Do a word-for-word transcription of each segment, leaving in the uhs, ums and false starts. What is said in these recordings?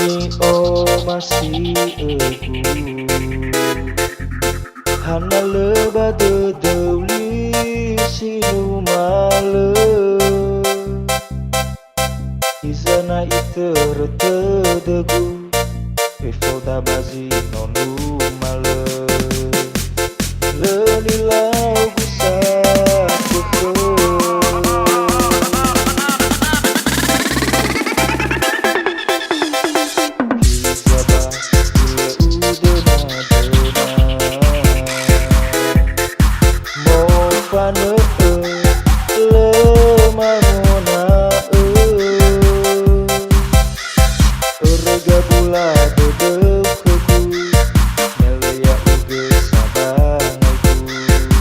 Ni'omasi'ögu. Hana lö ba dödöu li si numalö. Hiza na itörö tödögu, fefoda ba zi no numalö. Lö nilau-Gu safökhö. Hiza ba lö udöna-döna. Mofanö'ö lö mangona'ö. Örö gabula dödöu khögu, me lö ya'ugö sabangai-Gu.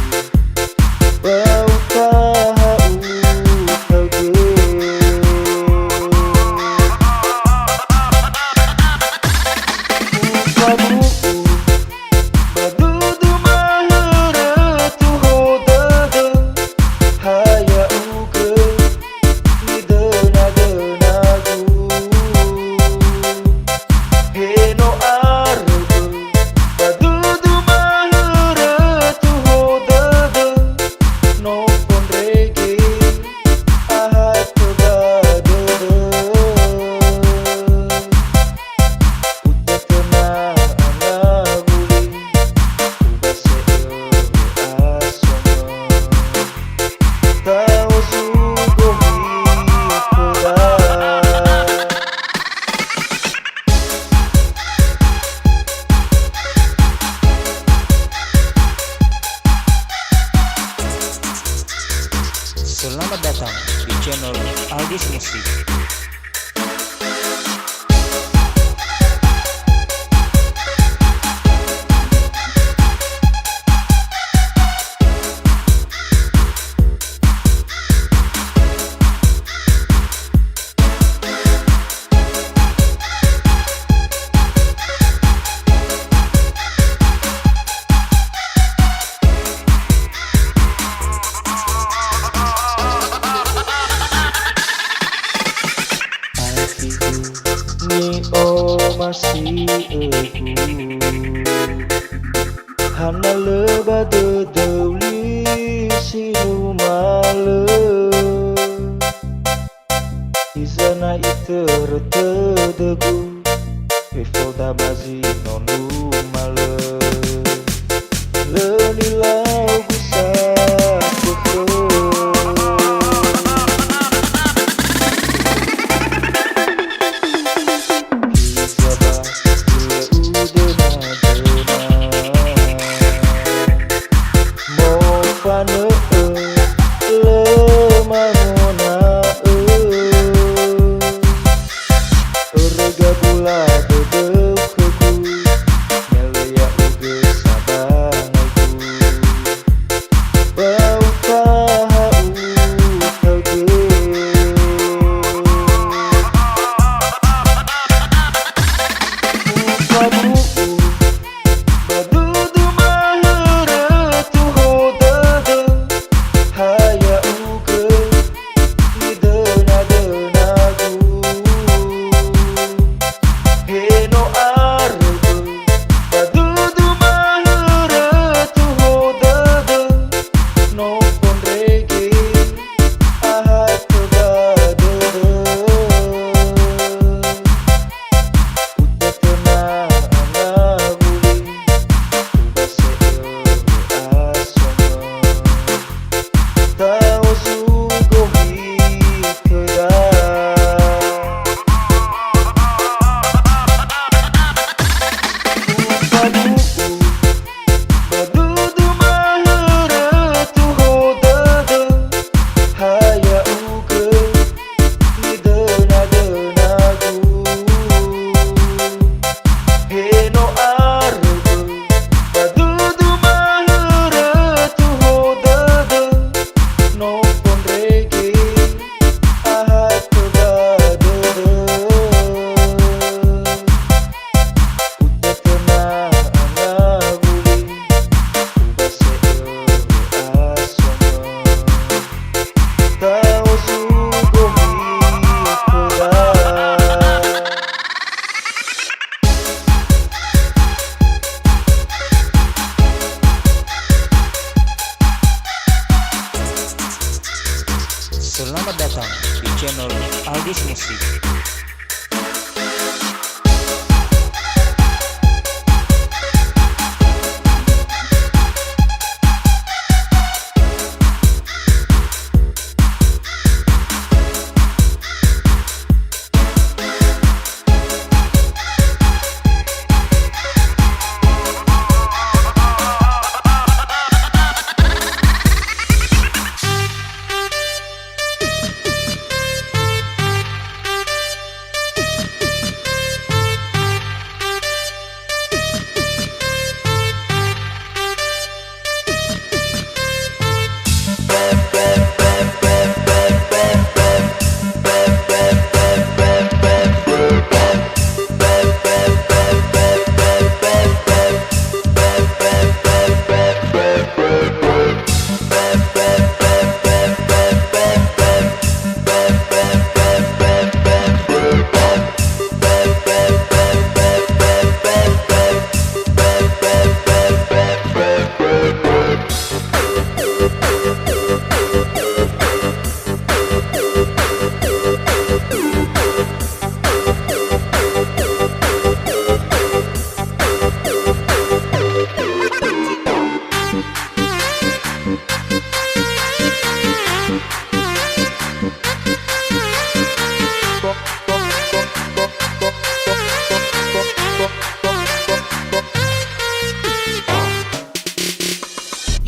Ba utaha utaugö. Ufabu'u ba dudu mahörö tuho dödö, ha ya'ugö nidöna-döna-Gu. He no arögö ba dudu mahörö tuho dödö, no fondrege ahatö ba dödö. Utötöna angawuli, ubase'ö asomö. Ta'o zugo hikura. Selamat datang di channel Aldis Musik. Atigu ni'omasi'ögu. Hana lö ba dödöu li si numalö. Hiza na itörö tödögu, fefoda ba zi no numalö. Lö nilau-Gu safökhö. Hiza ba lö udöna-döna. Mofanö'ö lö mangona'ö. Örö ga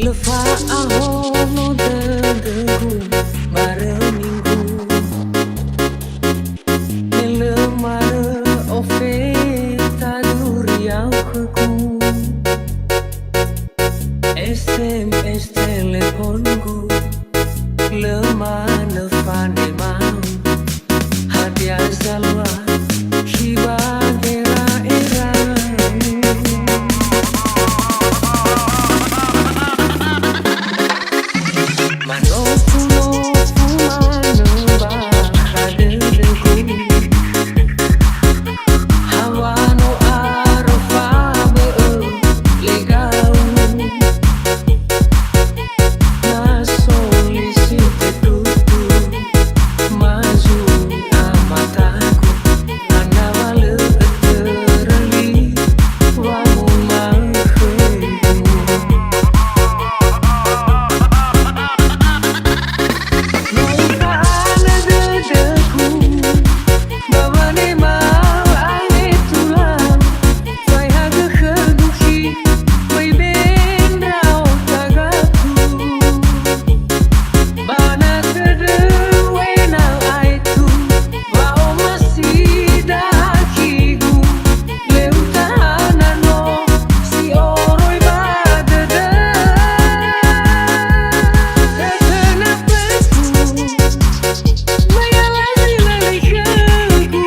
Lö fa'ahono dödögu barö Minggu, me lö marö ofeta duriau khögu. S M S telefongu, lö manö fanemau. Hadia zalua khi ba gera'eramu. Manofu-nofu manö bakha dödögu. Hawa no aro fabö'ö legau. Na soli si tetutu, ma zui amatagu, ana wa lö ötörö li, wa mumakhögu. No utanö dödögu, ba wanema angetula. Faehaga khögu khi, böi be ndra'o tagatu. Ba na tödö u'ena'ö aetu, wa'omasi da'akigu, lö utahana no si oroi ba dödö. Tötöna pöku, maya lali-lali khögu.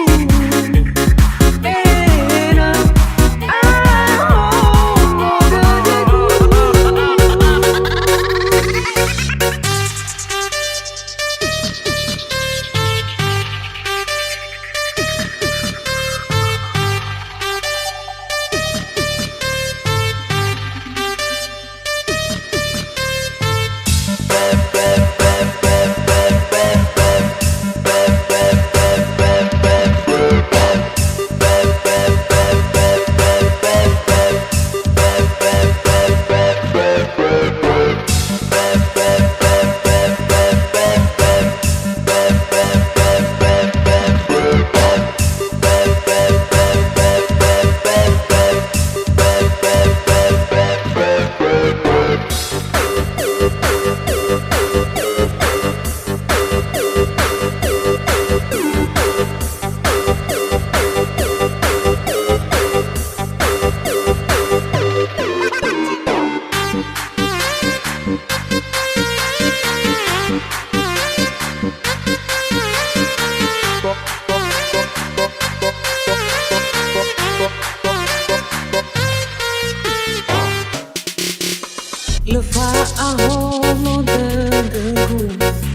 Lö fa'ahono dödögu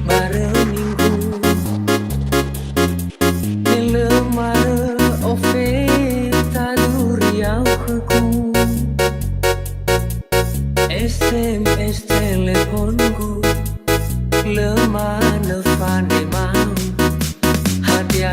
barö Minggu, me lö marö ofeta duriau khögu. S M S telefongu, lö manö fanemau. Hadia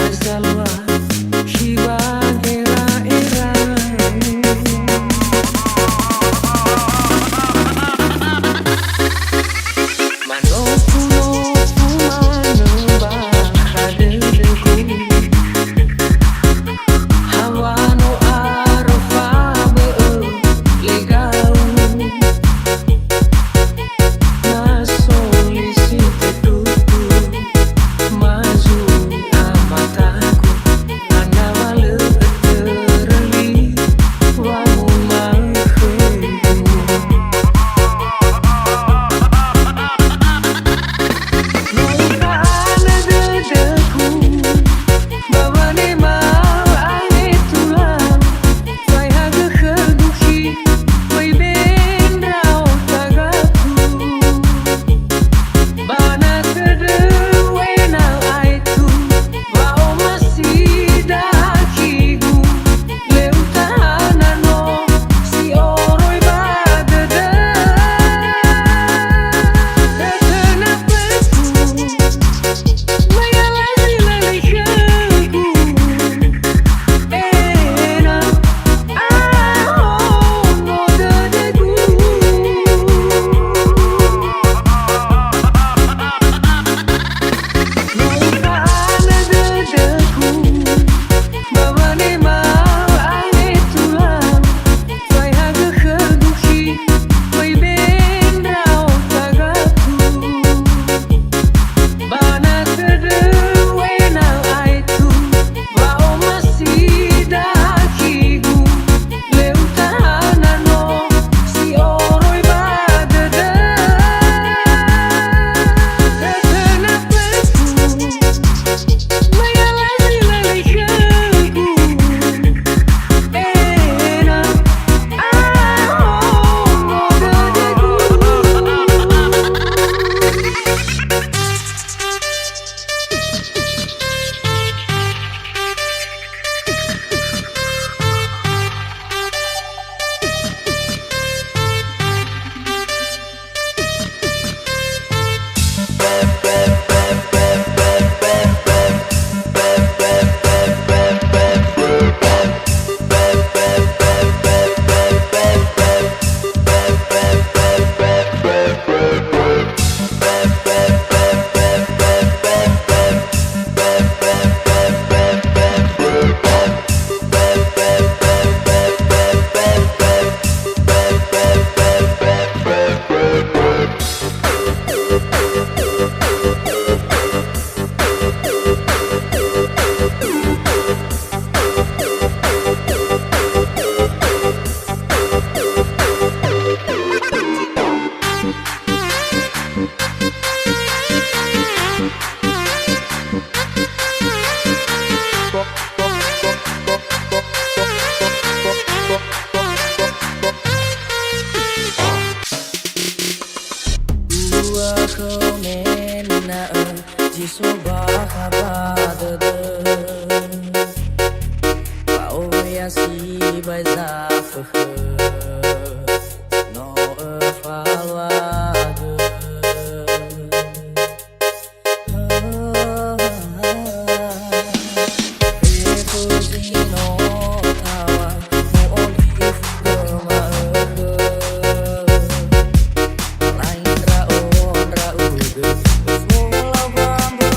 Ya sibai zafökhö, no öfaluagö. Fefu zi no tawa, mu'olifu khöma ökhö. Lain ndra'o ndra'ugö, öfolau wambö'ö.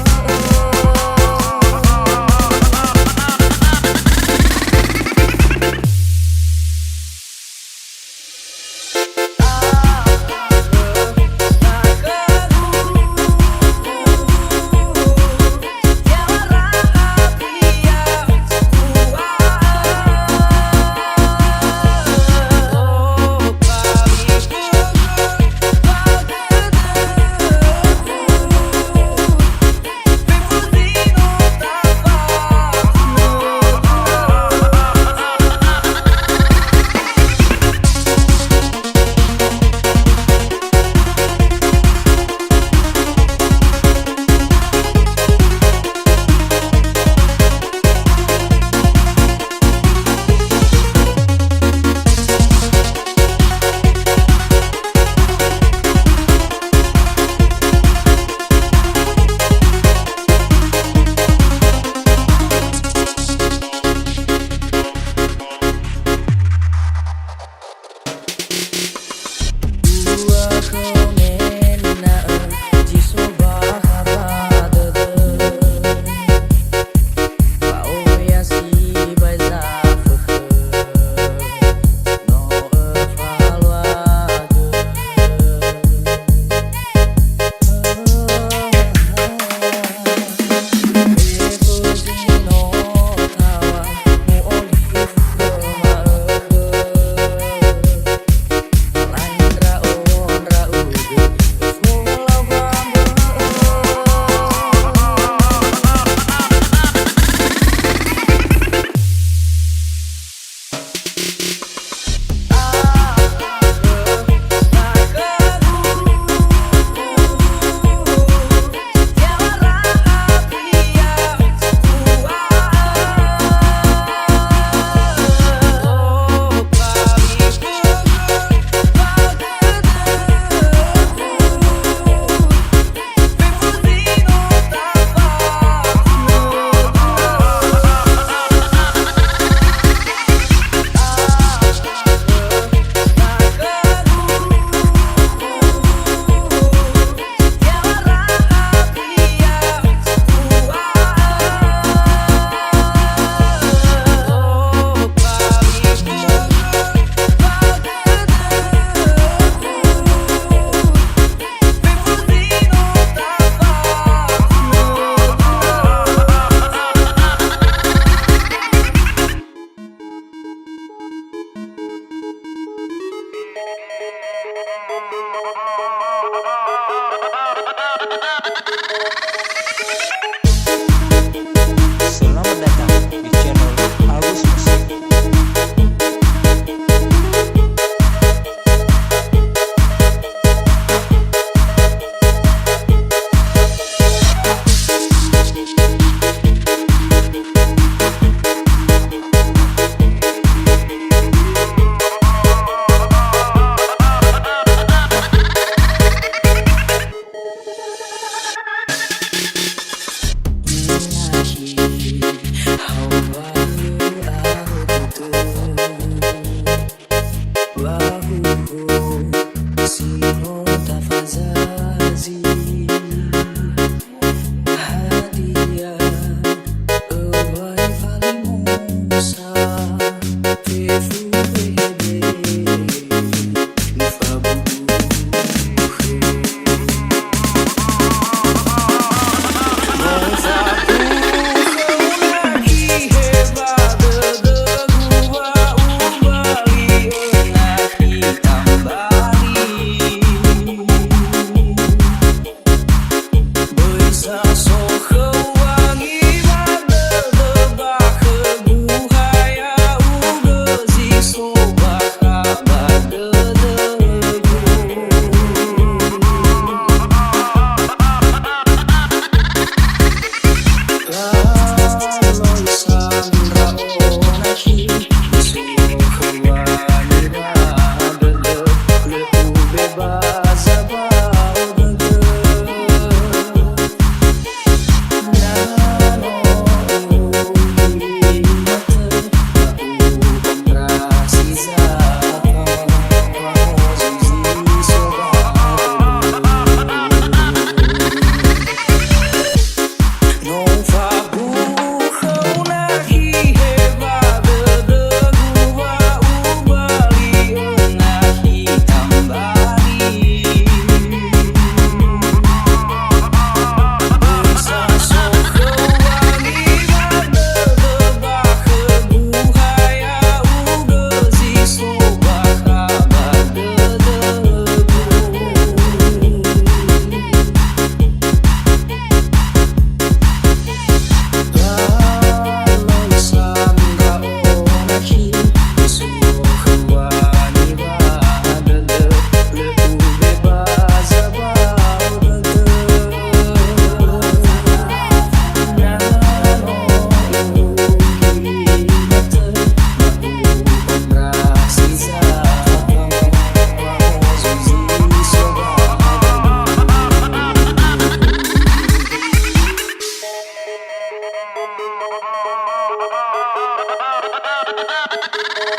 Selamat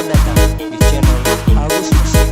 datang di channel Agus Musik.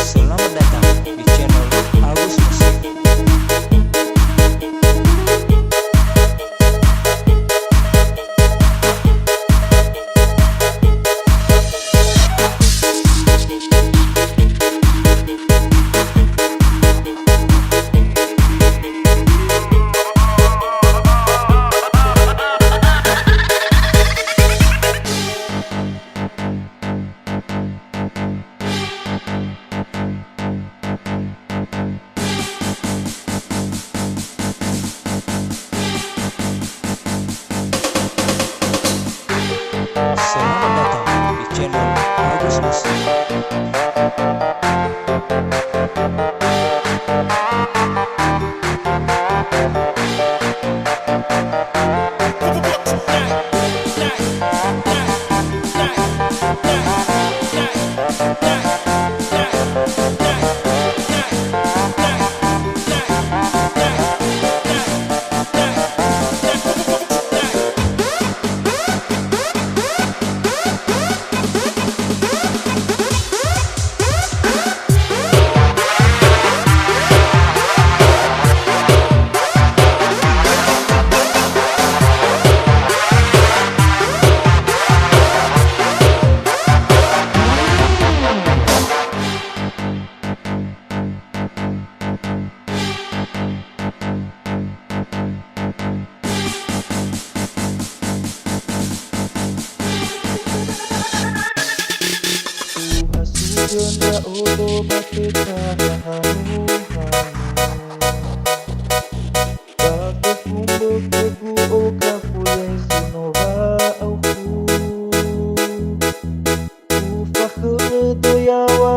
Selamat datang di channel Agus Musik. Selamat datang di channel Agus Musik. Uhasu'ö ndra'odo ba khöta hanu-hanu. Ba fefumbö khögu okafuli zi no wa'aukhu. Ufakhö'ö do yaŵa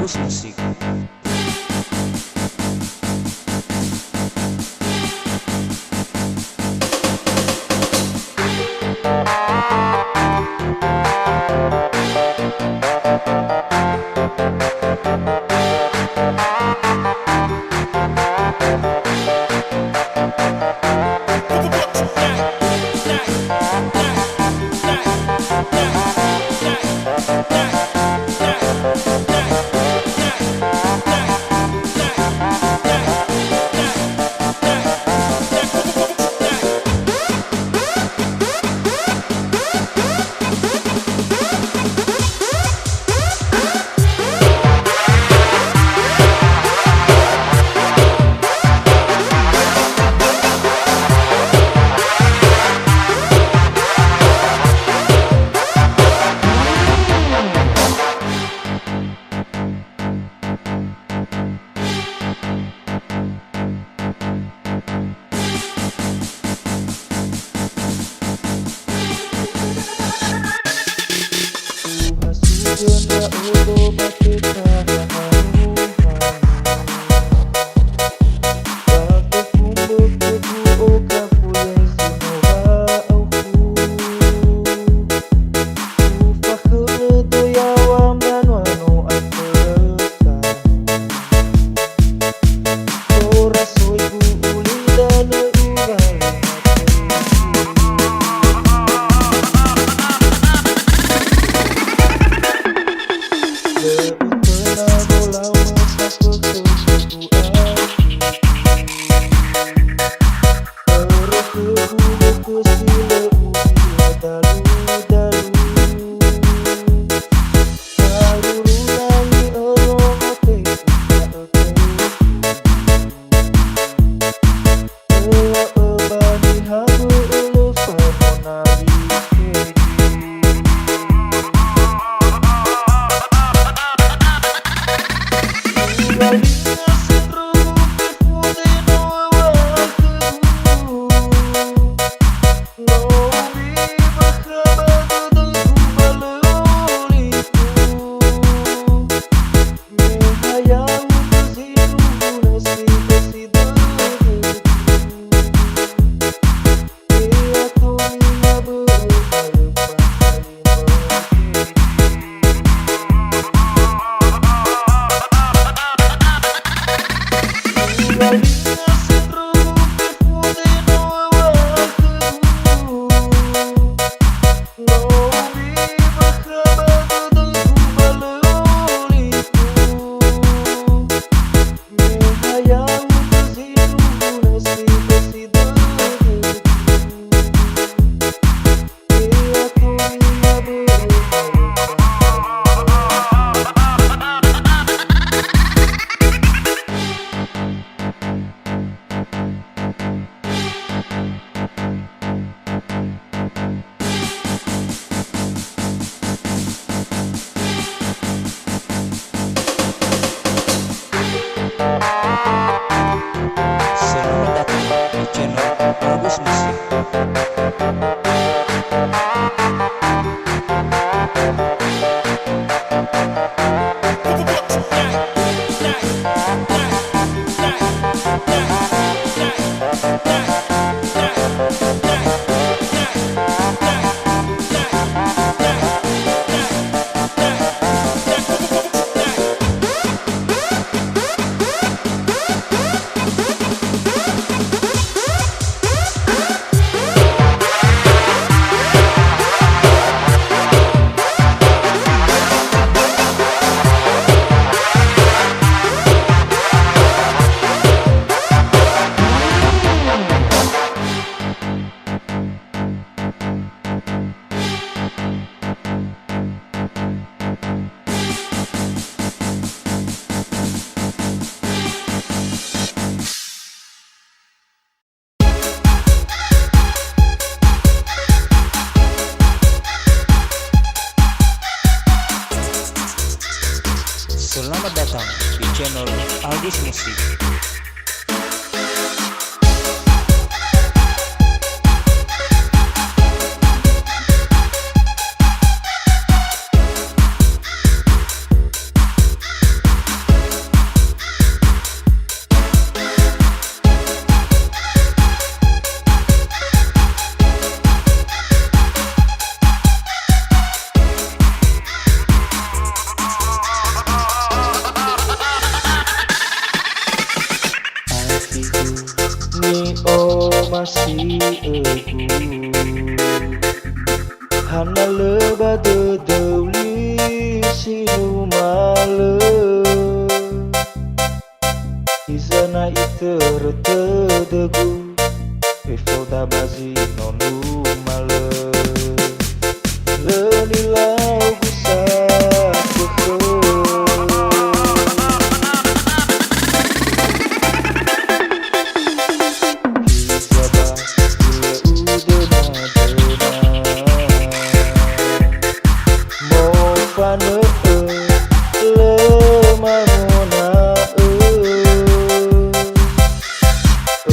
Agus Musik. Selamat datang di channel Agus Musik. Selamat datang di channel Agus Musik. Hana lö ba dödöu li si numalö. Hiza na itörö tödögu, fefoda ba zi no numalö. Lö nilaogu sa'ae khöu. Hiza ba ulö udöna-döna. Mofanö'ö lö mangona'ö.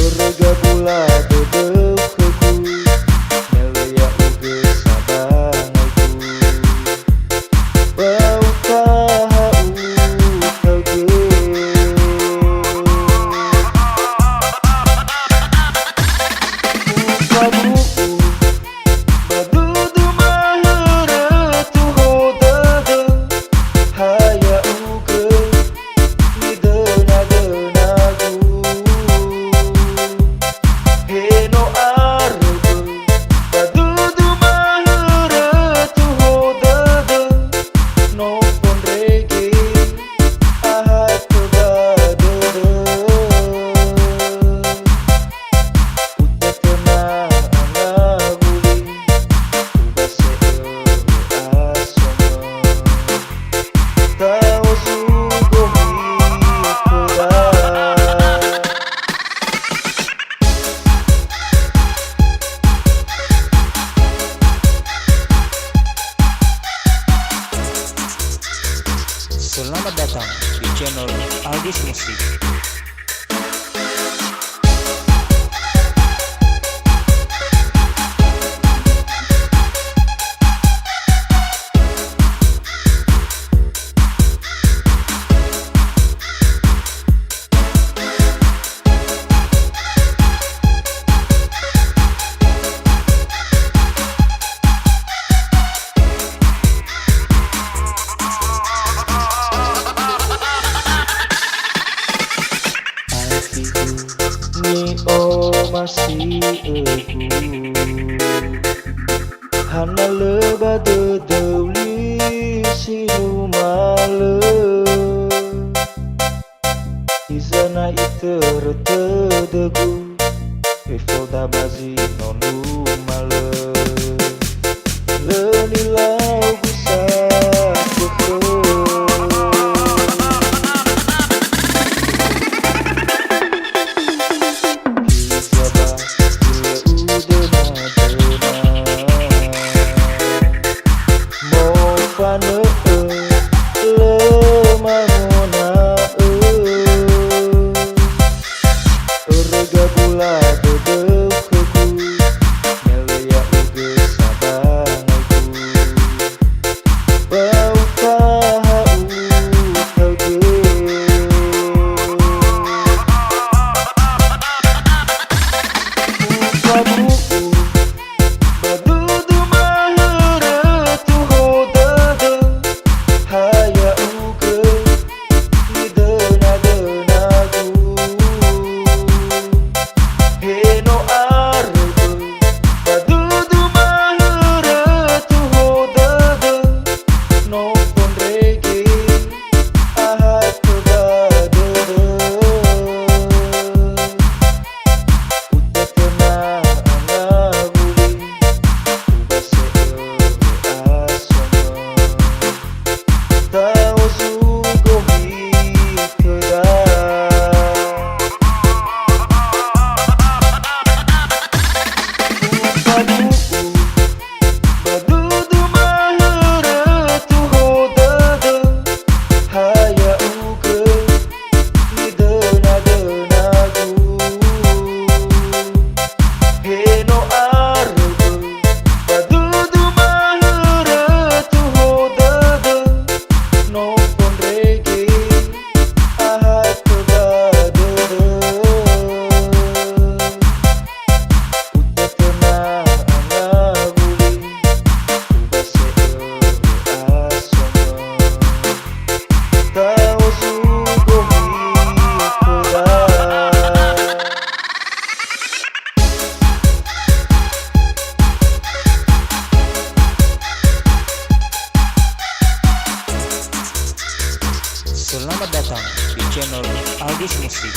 Örö gabula dödöu khögu, me lö ya'ugö sabangaigu. Bau taha utaugö. Ufadu'u ba dudu mahörö tuho dödö, ha ya'ugö nidöna-dönagu. He no arögö ba dudu mahörö tuho dödö, no fondrege ahatö ba dödö. Utetema angawuli, ubase'ö asomö. Taosu gomi khöda. Selamat datang di channel Agus Musik. Aefigu ni'omasi'ögu. Hana lö ba dödöu li si numalö. Hiza na itörö tödögu, fefoda ba zi no numalö. Lö nilaogu sa'ae khöu. Hiza ba ulö udöna-döna. Mofanö'ö lö mangona'ö. Örö gabula dödöu khögu, me lö ya'ugö sabangaigu. Bau taha utaugö. Ufadu'u ba dudu mahörö tuho dödö, ha ya'ugö nidöna-dönagu. He no arögö ba dudu mahörö tuho dödö, no fondrege ahatö ba dödö. Utetema angawuli, ubase'ö asomö. Taosu gomi khöda. Ufadu'u ba dudu mahörö tuho dödö, ha ya'ugö nidöna-dönagu. He no arögö ba dudu mahörö tuho dödö, no fondrege ahatö ba dödö. Utetema angawuli, ubase'ö asomö. Taosu gomi khöda. channel Agus Musik.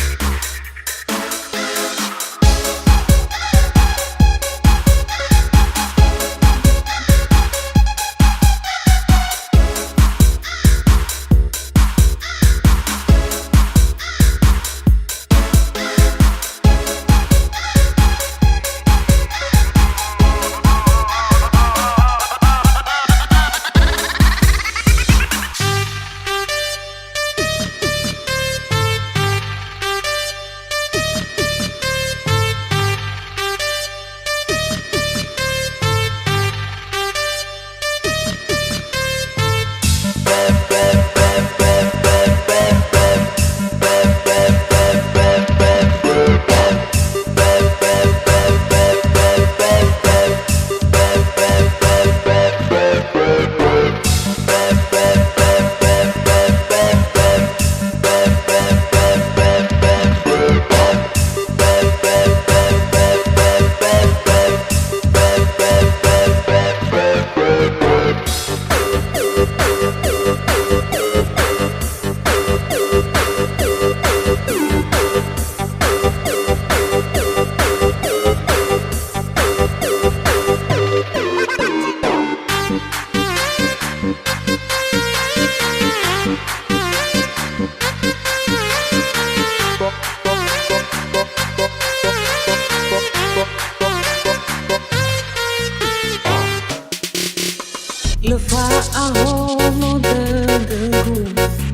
Lö fa'ahono dödögu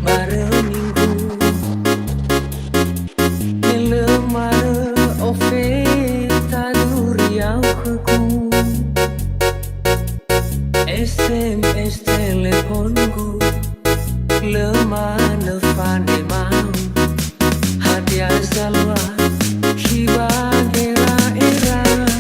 barö Minggu, me lö marö ofeta duriau khögu. S M S telefongu, lö manö fanemau. Hadia zalua khi ba gera'eramu?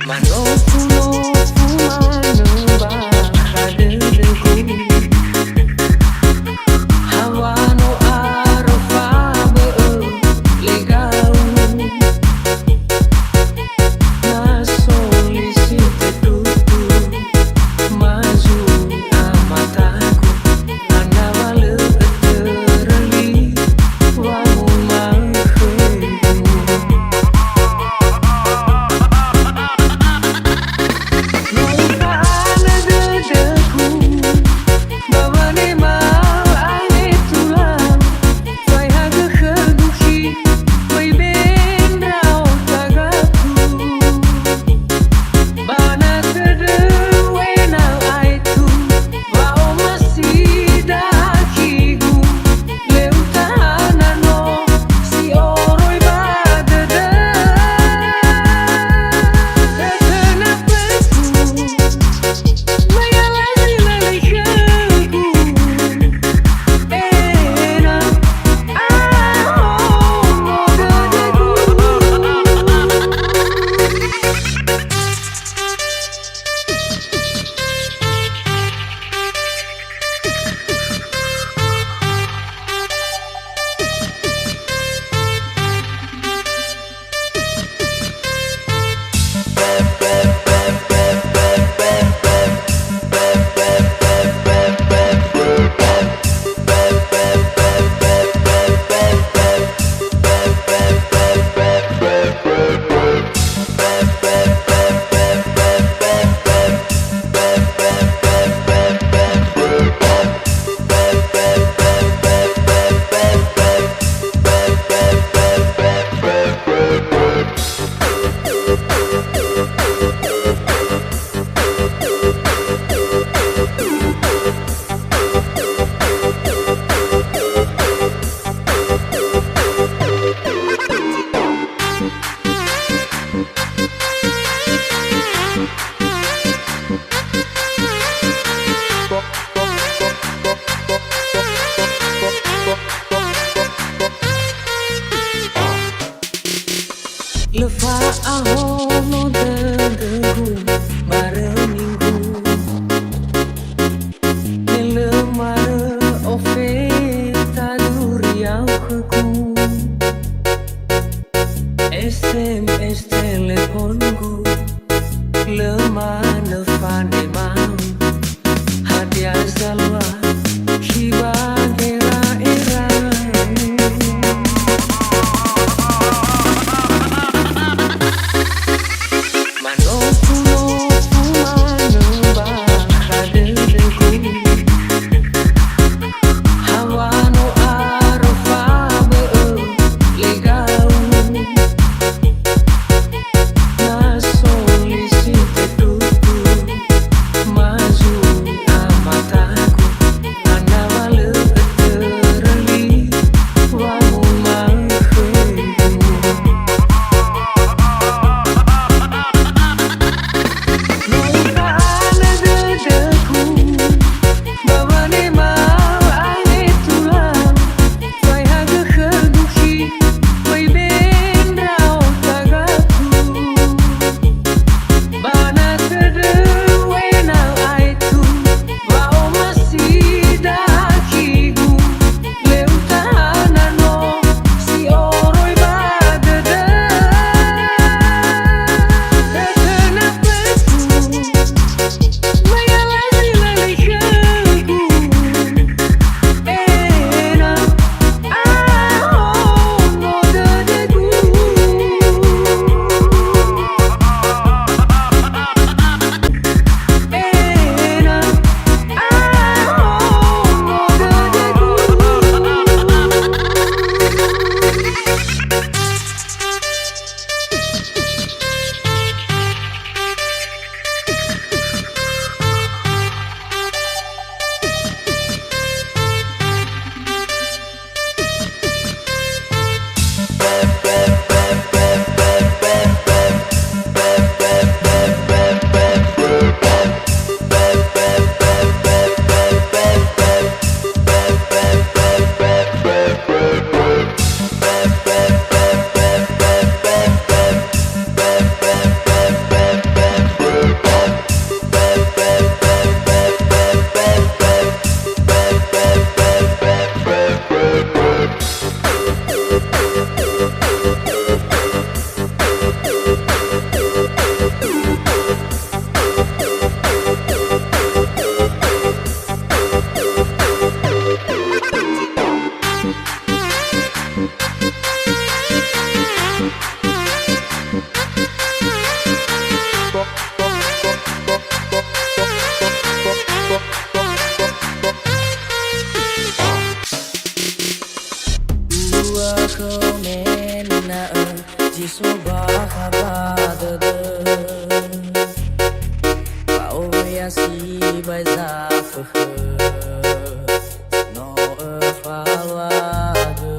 Manofu-nofu manö bakha dödögu. Hawa no aro fabö'ö legau. Na so li si tedudu, ma zui amatagu, ana wa lö ötörö li wanguma'ö khögu. No ufa'anö dödögu, ba wanema'ö angetula, faehagö khögu khi, böi be ndra'o tagaku. Ba na tödö ena'ö aetu, wa'omasi da'akigu, lö utahana no si oroi ba dödö. Dödö na pöku, maya lasi lali khögu. Lö fa'ahono dödögu barö Minggu, me lö marö ofeta duriau khögu. S M S telefongu, lö manö fanemau. Mena'ö zi so bakha ba dödö. Ba oya sibai zafökhö, no öfaluagö.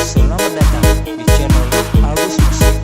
Selamat datang di channel Agus Musik.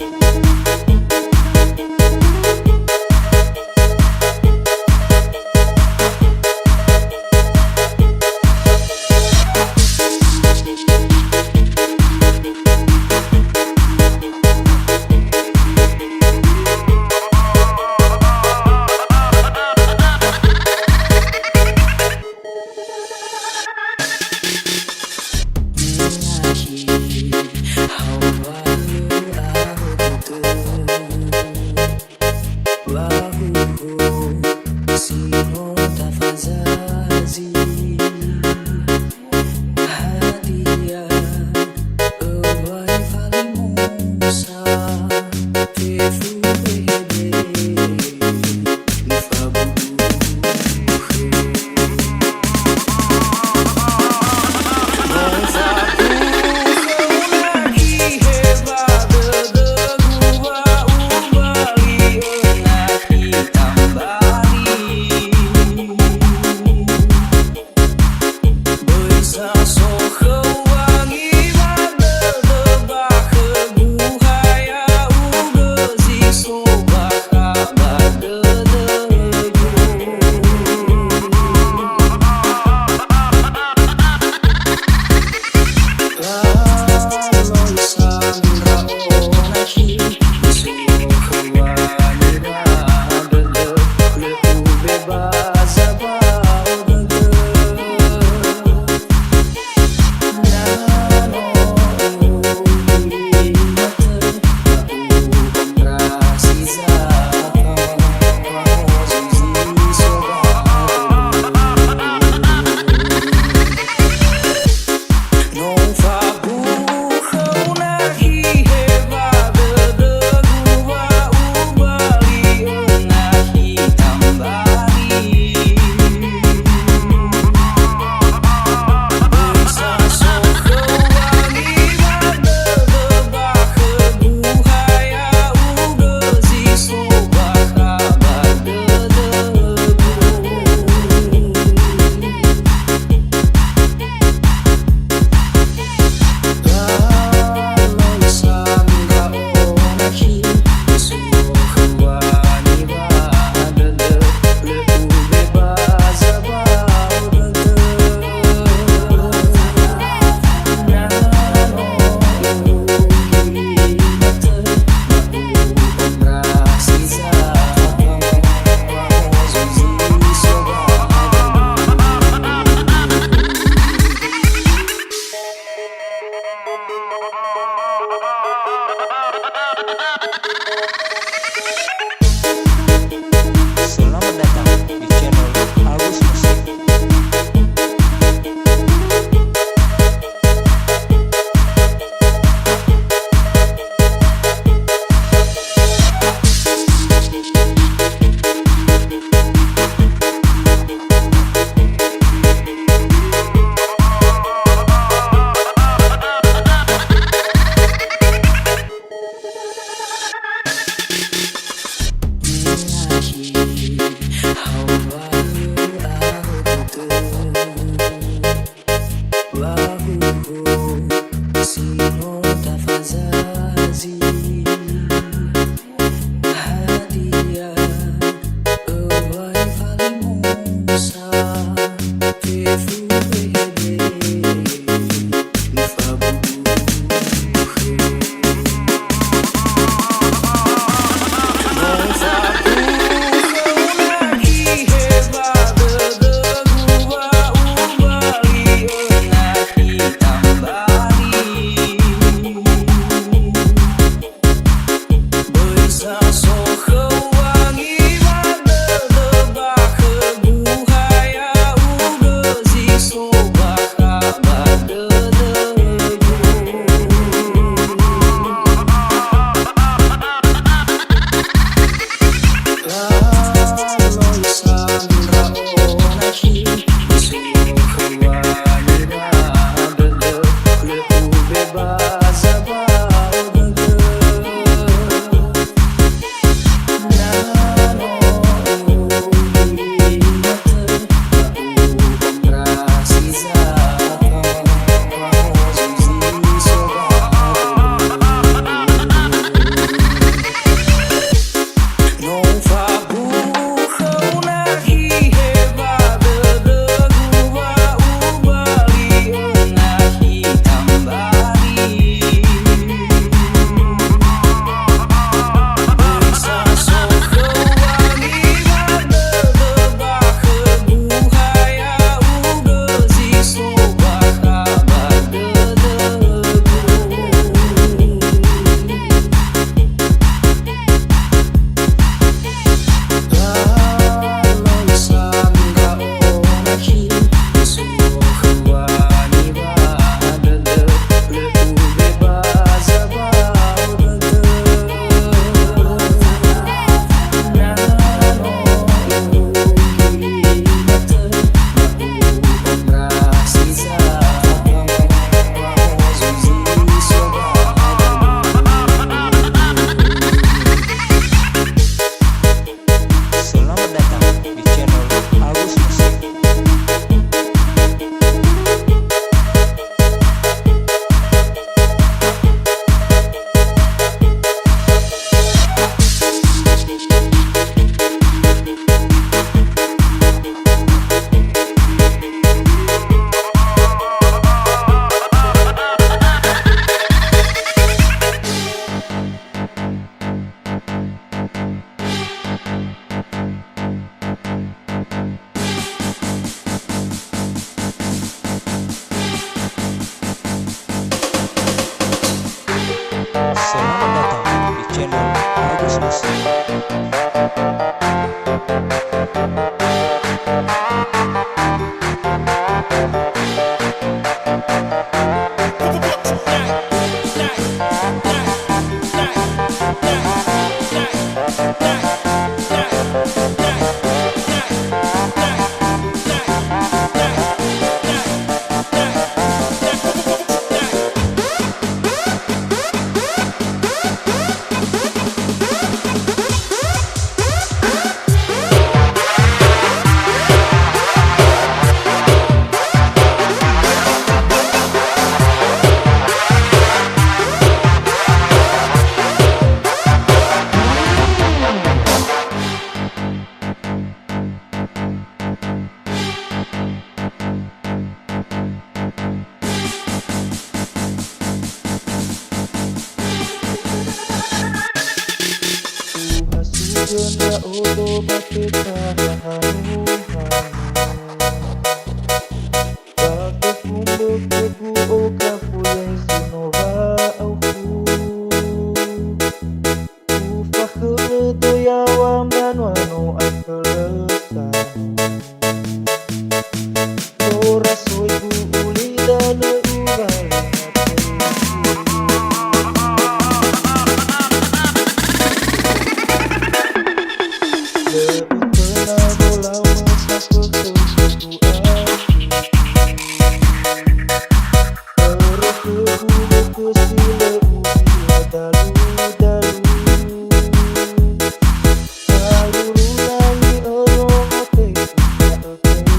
Ndra'odo ba tetara hanu-hanu. Ba tefumbö khögu oka fuya Yesu wa'aukhu. Ufakhö'ö döi yaŵa mbanua no akhölö sanu. Lora soigu ulidanö uwalö. Lö utõna molau masa khögu aku. Börö khögu bökö si lö u'ila dalu-dalu. Salulu langi örongo teku da'ö teku.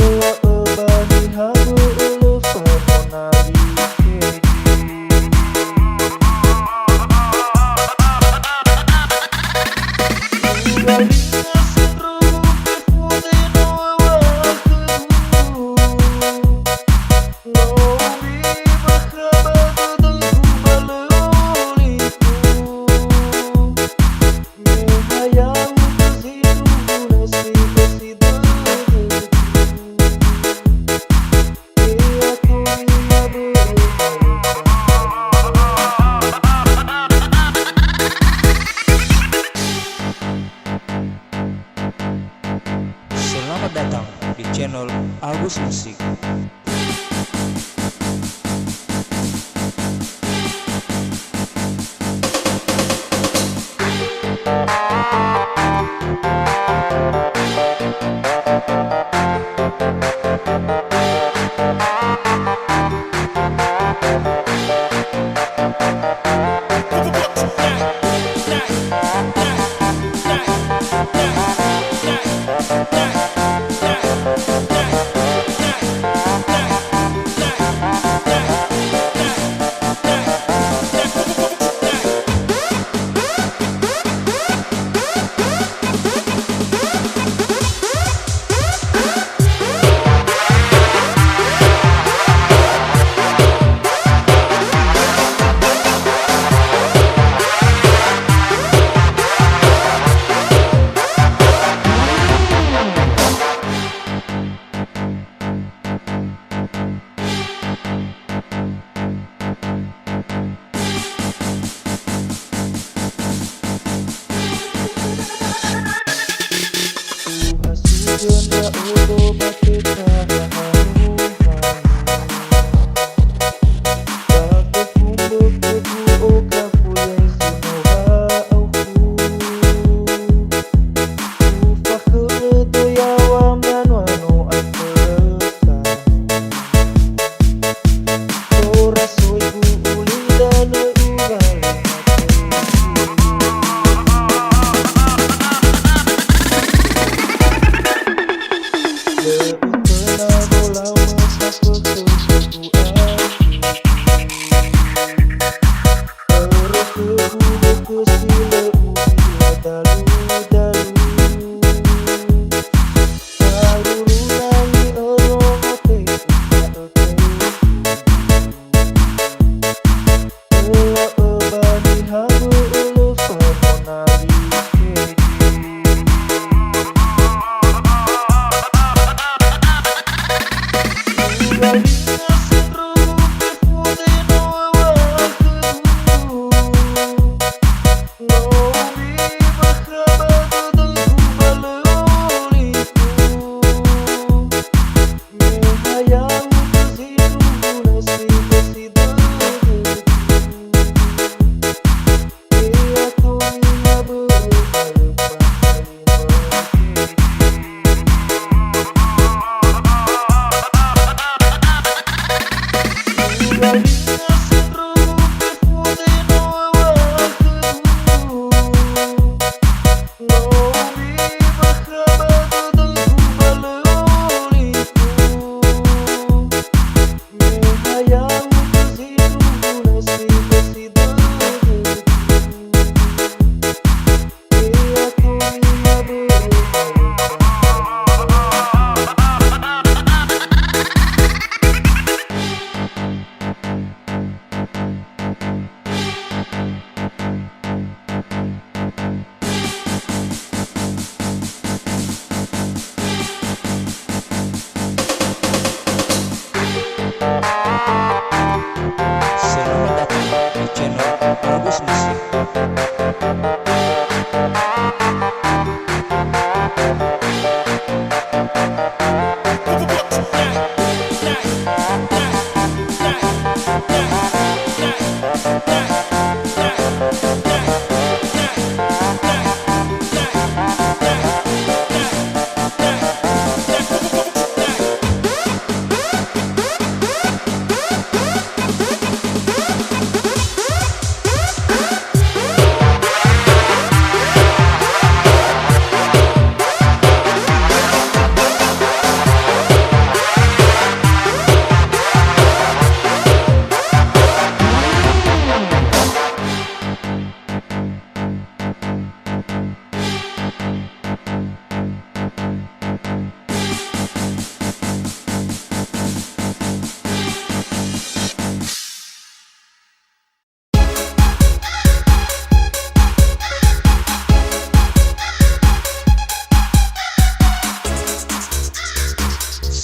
Öa'ö ba niha bö'ö lö fanonali keju. Uwalinga sindruhu fefu zi no wa'akhögu. No ubi bakha ba dödögu ba lö olifu. Me ha ya'ugö zi duhunö si ösi dödögu. Ea tonia bö'ö ba lö. Selamat datang di channel Agus Musik. Ufakhö'ö döi yaŵa mbanua no akhölö sanu. Lora soigu ulidanö uwalö. Lö utöna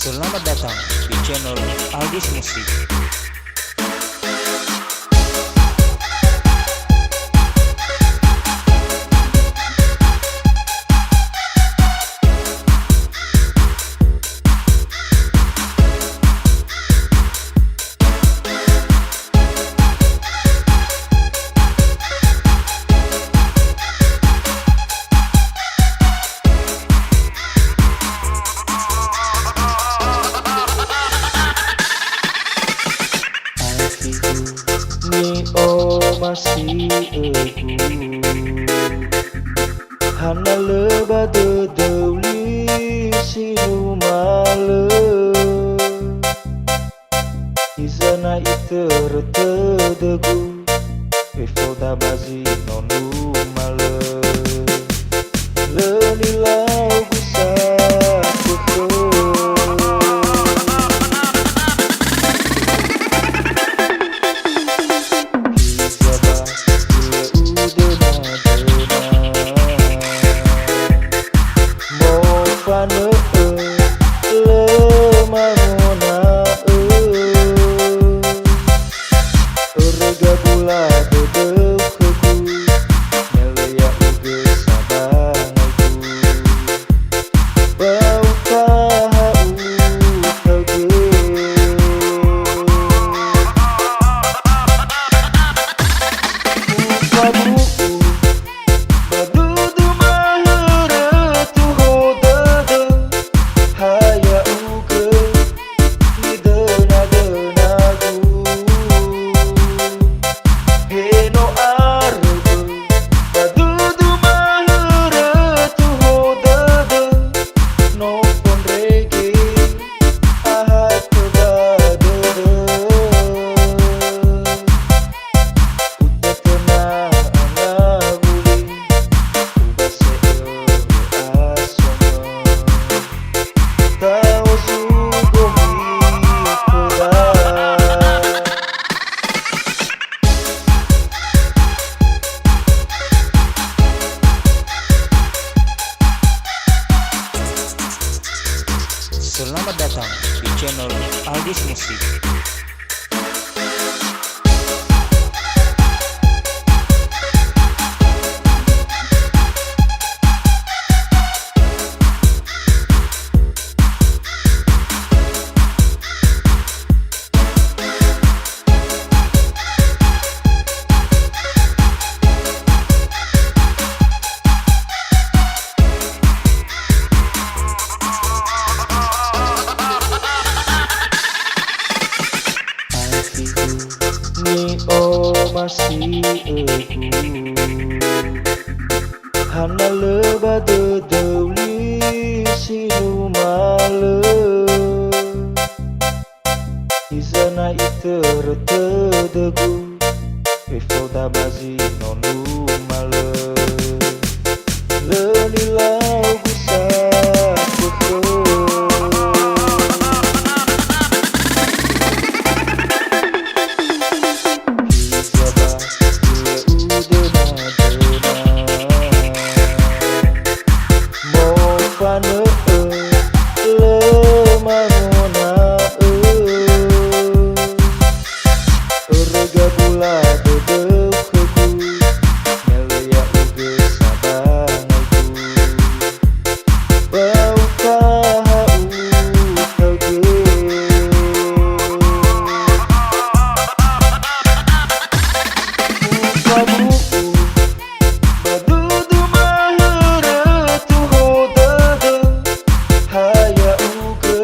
Selamat datang di channel Aldis Musik. Atigu ni'omasi'ögu, hana lö ba dödöu li si numalö. Hiza na itörö tödögu, fefoda ba zi no numalö. Lö nilau-Gu safökhö. Hiza ba lö udöna-döna. Mofanö'ö lö mangona'ö. Örö gabula dödöu khögu, me lö ya'ugö sabangaigu. Bau taha utaugö. Ufabu'u ba dudu mahörö tuho dödö, ha ya'ugö nidöna-dönagu. He no arögö ba dudu mahörö tuho dödö, no fondrege ahatö ba dödö. Utötöna angawuli, ubase'ö asomö. Taozu gohi khöda. Selamat datang di channel Aldis Musik. Atigu ni'omasi'ögu, hana lö ba dödöu li si numalö. Hiza na itörö tödögu, fefoda ba zi no numalö. Lö nilau-Gu safökhö. Hiza ba lö udöna-döna. Mofanö'ö lö mangona'ö. Örö gabula dödöu khögu, me lö ya'ugö sabangaigu. Bau taha utaugö. Ufabu'u ba dudu mahörö tuho dödö, ha ya'ugö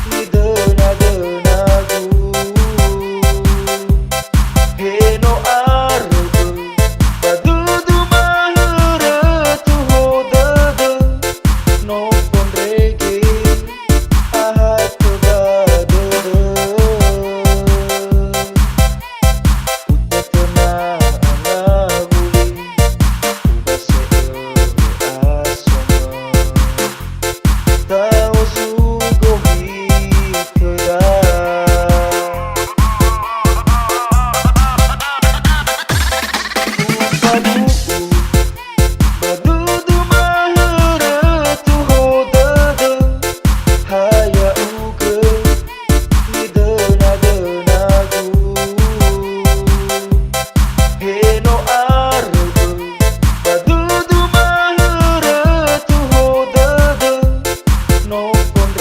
nidöna-dönagu. He no arögö ba dudu mahörö tuho dödö, no fondrege ahatö ba dödö. Utötöna angawuli, ubase'ö asomö. Taozu gohi khöda. Ufabu'u ba dudu mahörö tuho dödö, ha ya'u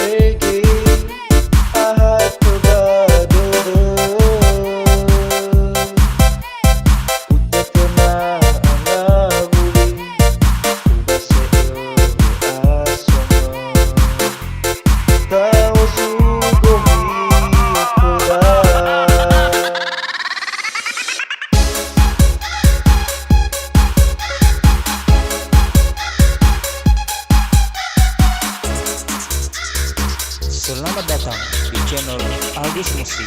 Ege, ahato ba dödö. Utetema angawuli, ubase'ö asongo. Taozu gomi khöda. Selamat datang di channel Agus Musik.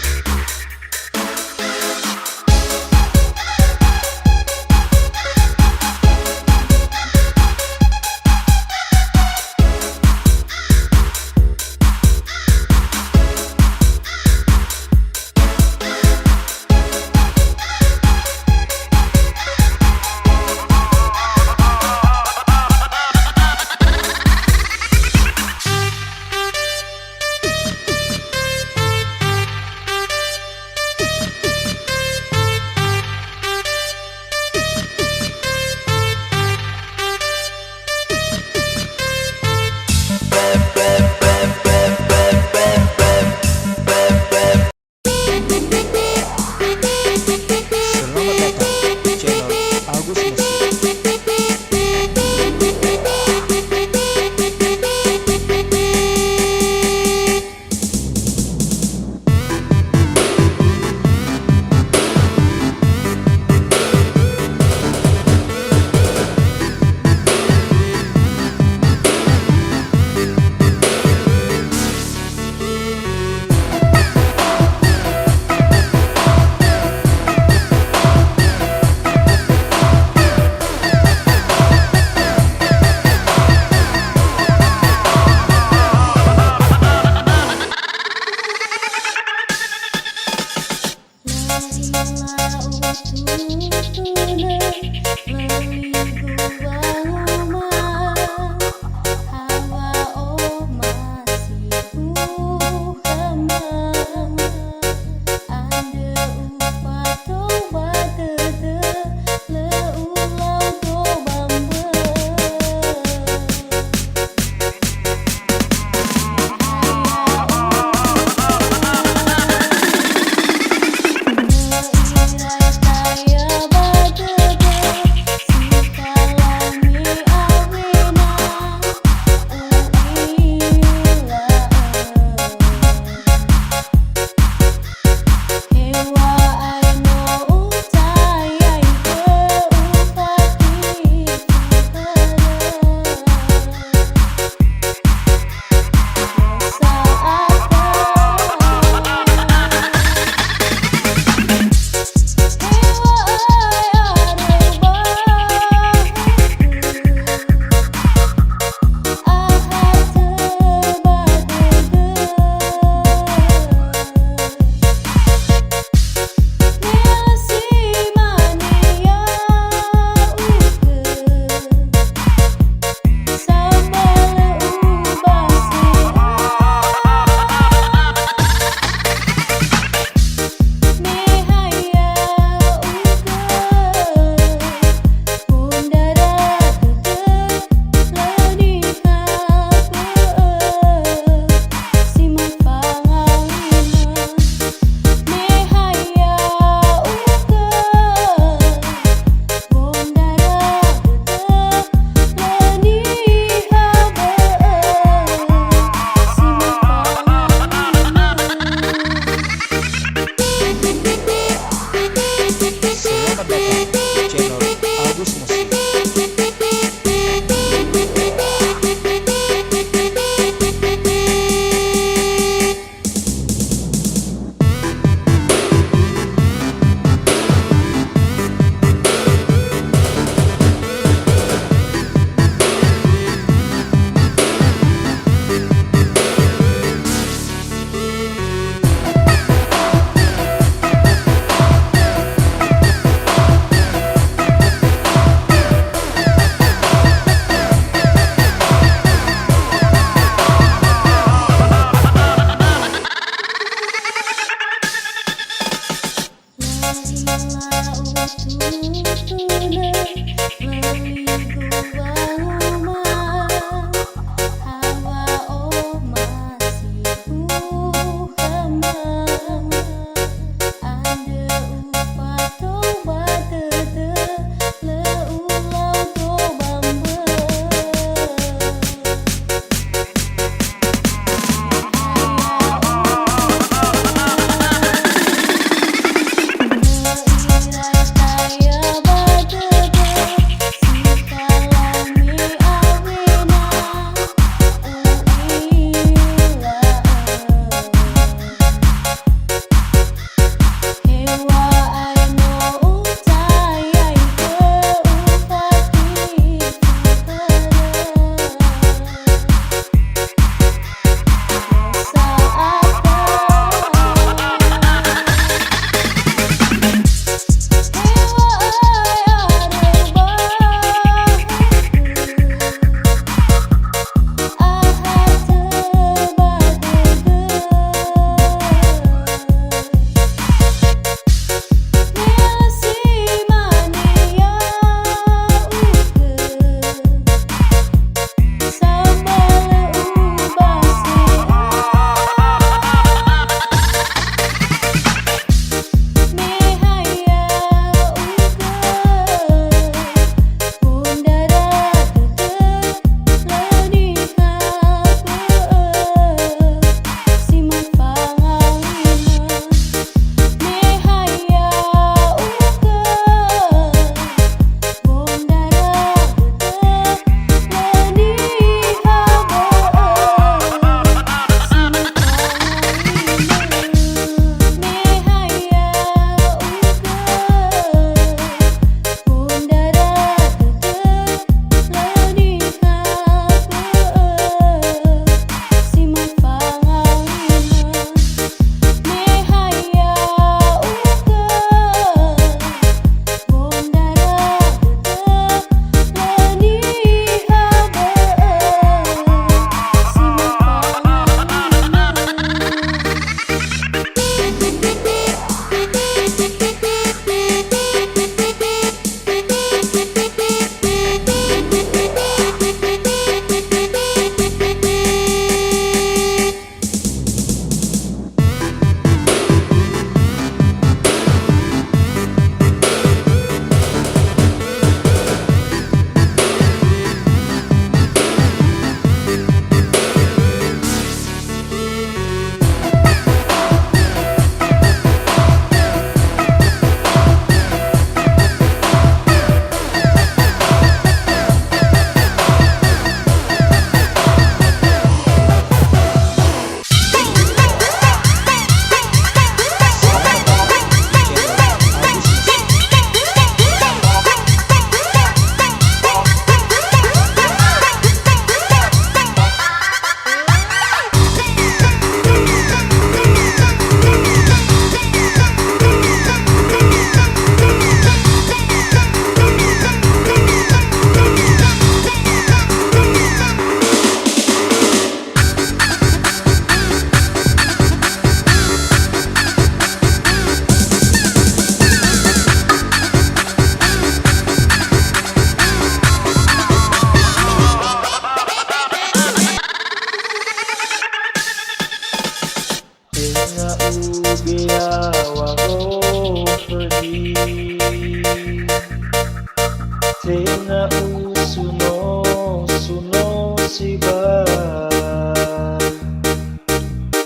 Tenga ubeawa khömi, tenga usuno-suno sibai,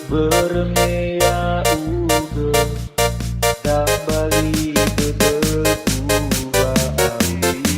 börö me ya'ugö dambali dödögu wa'auri.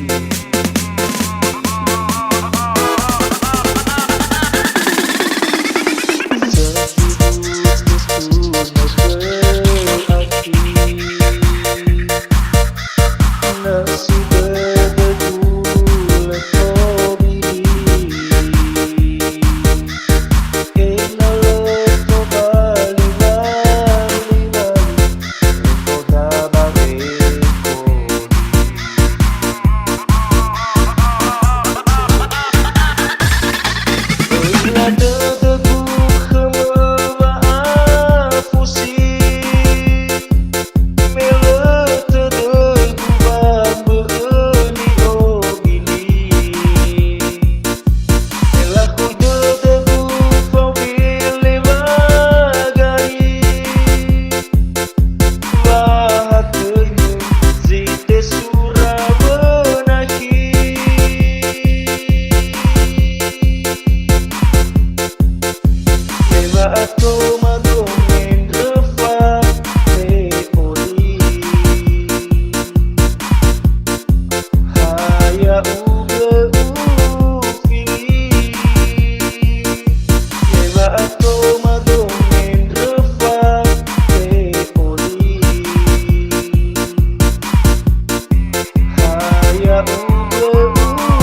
Wa hatö-Nia zi tesura wö nakhi. Me wa'atoma dongeng röfa te'oli. Ha ya'ugö ufili, me wa'atoma dongeng röfa te'oli. Ha ya'ugö ufili.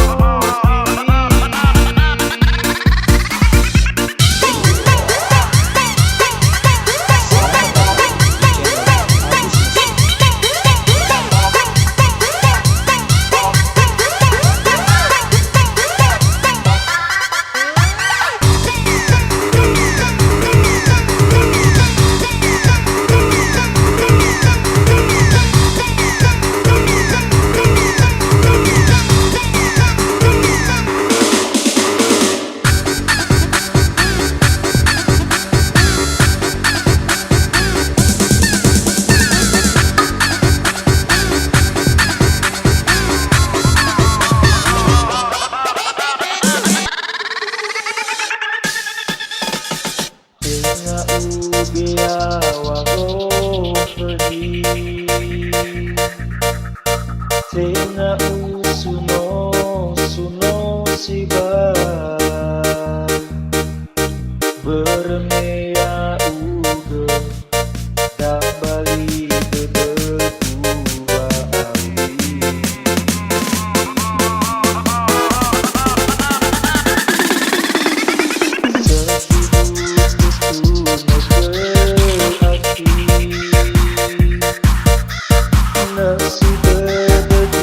Tenga ubeawa khömi, tenga usuno-suno sibai, börö me ya'ugö dambali dödögu wa'auri. Satu buku sunnah berarti nasi berdua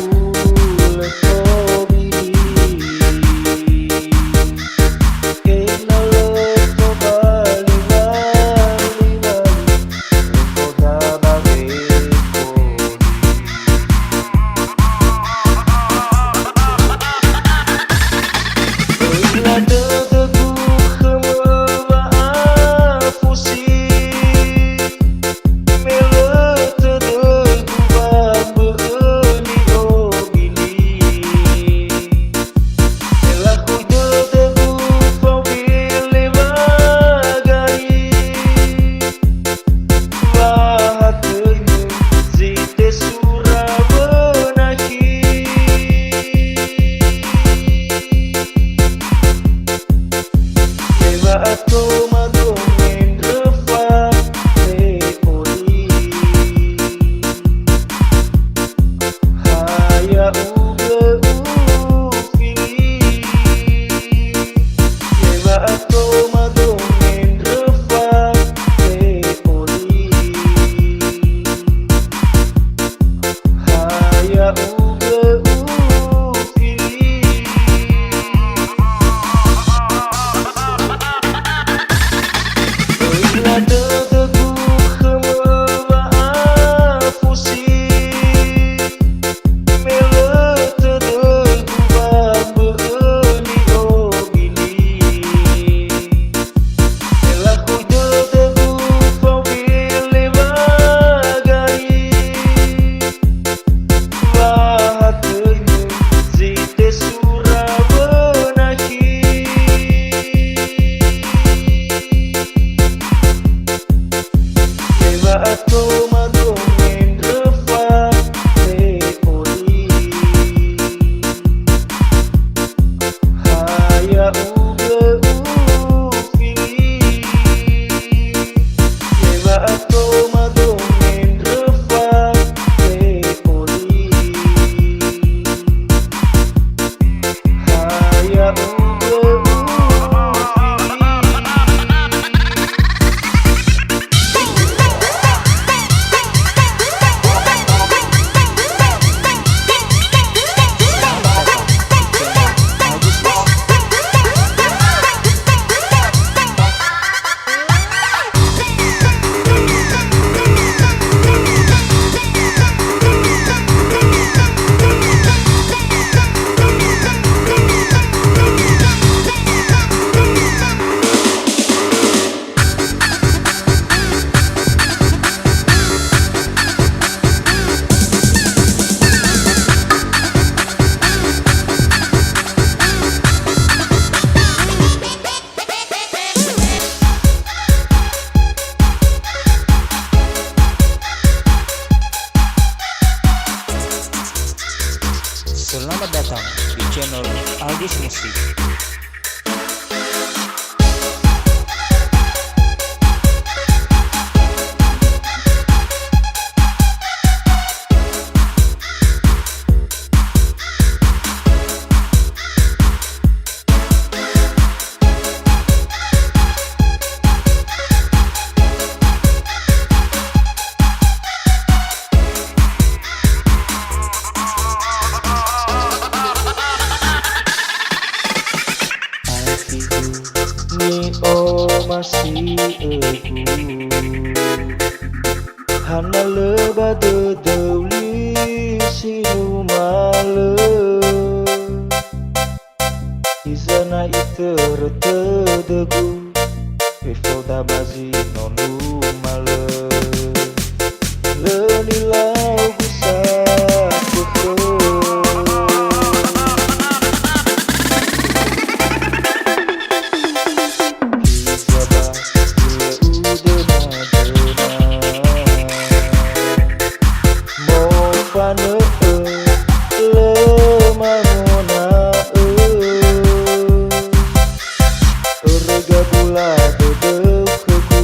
lebih. Musik. Atigu ni'omasi'ögu. Hana lö ba dödöu li si numalö. Hiza na itörö tödögu, fefu daba zi no numalö. Lö nilau-Gu safökhö. Hiza ba lö udöna-döna. Mofanö'ö, lö mamona'ö. Örö gabula dödöu khögu,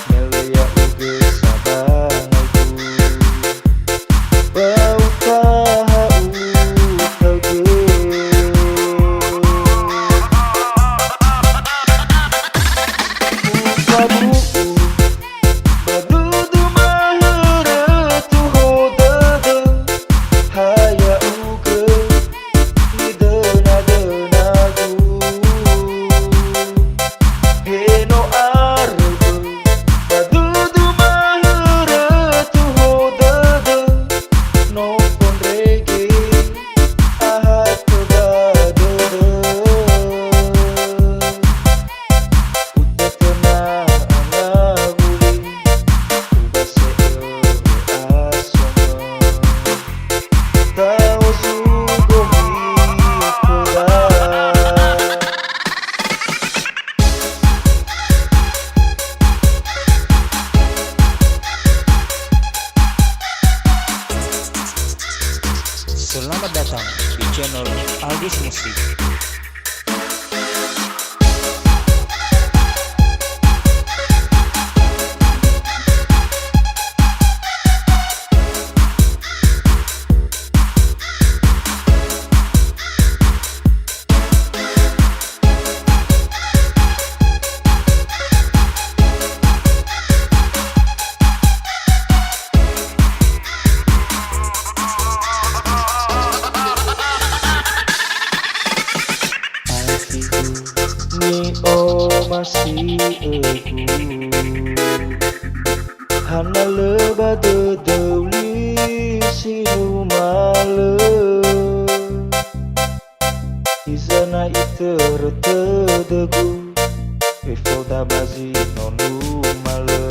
me lö ya'ugö sabangaigu. Ba utaha utaugö. Ufabu'u ba dudu mahörö tuho dödö, ha ya'ugö nidöna-dönagu. He no aröbö ba dudu mahörö tuho dödö, no fondrege ahatö ba dödö. Utötöna angawuli, ubase'ö we'asomö. Taozu gohi khöda. Selamat datang di channel Agus Musik. Atigu ni'omasi'ögu. Hana lö ba dödöu li si numalö. Hiza na itörö tödögu, fefu daba zi no numalö.